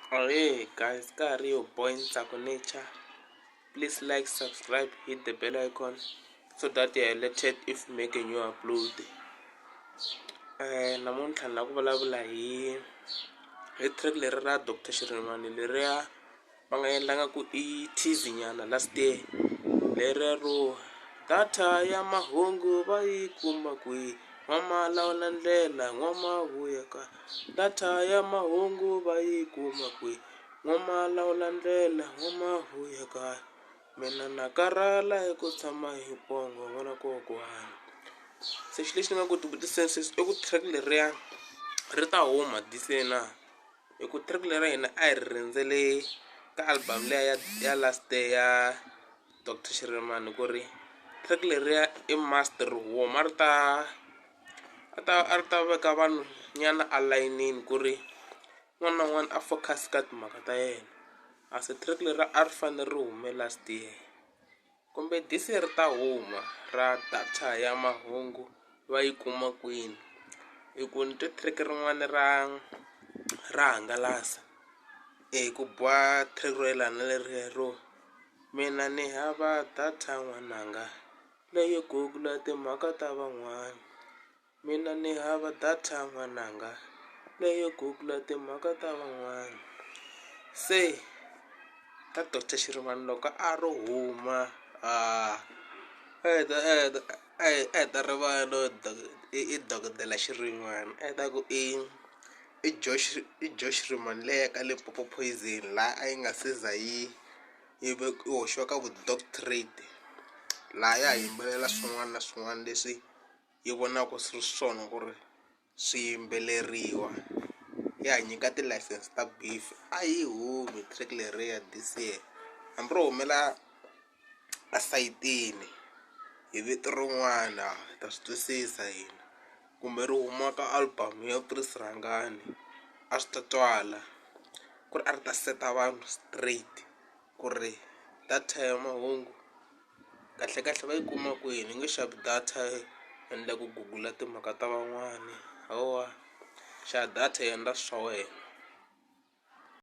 Hey guys, ka ha ri your boy Ntsako Nature. Please like, subscribe, hit the bell icon so that you're alerted if we make a new upload. Namuntlha ni lava ku vulavula hi track leri ra Doctor Shirimani leriya va nga endla nga ku i tease nyana last year leriya ro data ya mahungu va yi kuma kwihi n'wamalawula ndlela n'wamavuya ka data ya mahungu va yi kuma kwihi n'wamalawula ndlela n'wamavuya kaya mina na karhala hi ku tshama hi pongo n'wana kokwani se xilo lexi ni nga ku tivutiseni sweswi i ku track leriya ri ta huma this year na. Hi ku track leri ra hina a hi ri rindzele ka album liya ya last year ya Doctor Shirimani ku ri track leriya i must ri huma a ri ta a ta a ri ta veka vanhu nyana alayinini ku ri un'wana na un'wana a focus ka timhaka ta yena a se track leri a ri fanele ri hume last year. Kumbe this year ri ta huma ra data ya mahungu va yi kuma kwini hi ku ni twe track rin'wana ra hangalasa ku biwa track ro yelana na leriya ro mina ni hava data n'wananga leyo google timhaka ta van'wana. Mina ni hava data n'wananga leyo google timhaka ta van'wana se ka doctor Shirimani loko a ro huma a hi ta a hi ta a hi ta rivala no i dokodela Shirimani a hi ta ku i Josh i Joe Shirimani leya ka Limpopo poison laha a yi nga se za yi hoxiwa ka vu doctorate laha ya ha yimbelela swin'wana na swin'wana leswi yi vonaka swi ri swona ku ri swi yimbeleriwa ya ha nyika ti-license ta beef a yi humi track leriya this year hambi ro humela esayitini hi vito rin'wana hi ta swi twisisa hina kumbe ri huma ka album ya Chris Rhangani a swi ta twala ku ri a ri ta seta vanhu straight ku ri data ya mahungu. Kahlekahle va yi kuma kwini i nge xavi data endla ku gugula timhaka ta van'wani hawa xava data endla swa wena.